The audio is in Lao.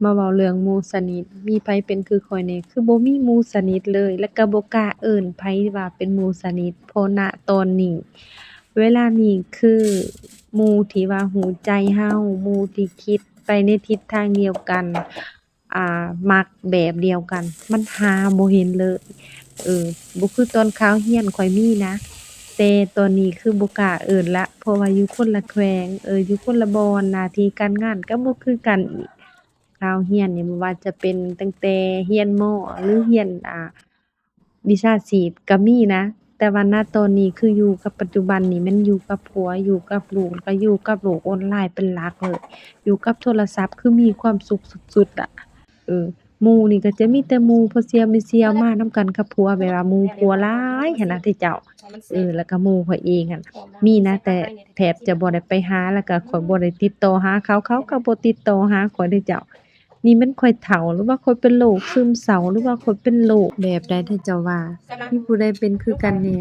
ມາເວົ້າເລື່ອງໝູ່ສະໜິດ, ມີໃຜເປັນຄືຂ້ອຍແດ່? ຄືບໍ່ມີໝູ່ສະໜິດເລີຍ ແລະກໍບໍ່ກ້າເອີ້ນໃຜວ່າເປັນໝູ່ສະໜິດ, ເພາະນະຕອນນີ້ ເວລານີ້ຄືໝູ່ທີ່ວ່າຮູ້ໃຈເຮົາ, ໝູ່ທີ່ຄິດໄປໃນທິດທາງດຽວກັນ, ອ່າ ມັກແບບດຽວກັນ, ມັນຫາບໍ່ເຫັນເລີຍ. ເອີ ບໍ່ຄືຕອນຄາວຮຽນຂ້ອຍມີນະ, ແຕ່ຕອນນີ້ຄືບໍ່ກ້າເອີ້ນລະ ເພາະວ່າຢູ່ຄົນລະແຂວງ, ເອີ ຢູ່ຄົນລະບ່ອນ, ໜ້າທີ່ການງານກໍບໍ່ຄືກັນອີກ. ຄາວຮຽນນີ້ບໍ່ວ່າຈະເປັນຕັ້ງແຕ່ຮຽນ ມໍ ຫຼື ຮຽນ ອ່າ ວິຊາຊີບກໍມີນະ, ແຕ່ວ່ານະຕອນນີ້ຄືຢູ່ກັບປັດຈຸບັນນີ້ແມ່ນຢູ່ກັບຜົວ, ຢູ່ກັບລູກ ແລ້ວກໍຢູ່ກັບໂລກອອນລາຍເປັນຫຼັກເລີຍ, ຢູ່ກັບໂທລະສັບຄືມີຄວາມສຸກສຸດໆອະ. ເອີ ໝູ່ນີ້ກໍຈະມີແຕ່ໝູ່ພໍ່ສ່ຽວແມ່ສ່ຽວມານຳກັນກັບຜົວ, ແບບວ່າໝູ່ຜົວຫຼາຍຫັ້ນນະເດ້ເຈົ້າ. ເອີ ແລ້ວກໍໝູ່ຂ້ອຍເອງຫັ້ນ ມີນະ ແຕ່ແທບຈະບໍ່ໄດ້ໄປຫາ ແລ້ວກໍຂ້ອຍບໍ່ໄດ້ຕິດຕໍ່ຫາເຂົາ, ເຂົາກໍບໍ່ຕິດຕໍ່ຫາຂ້ອຍເດ້ເຈົ້າ. ນີ້ແມ່ນຂ້ອຍເຖົ້າ ຫຼືວ່າຂ້ອຍເປັນໂລກຊຶມເສົ້າ ຫຼືວ່າຂ້ອຍເປັນໂລກແບບໃດເດ້ເຈົ້າວ່າ? ມີຜູ້ໃດເປັນຄືກັນແດ່?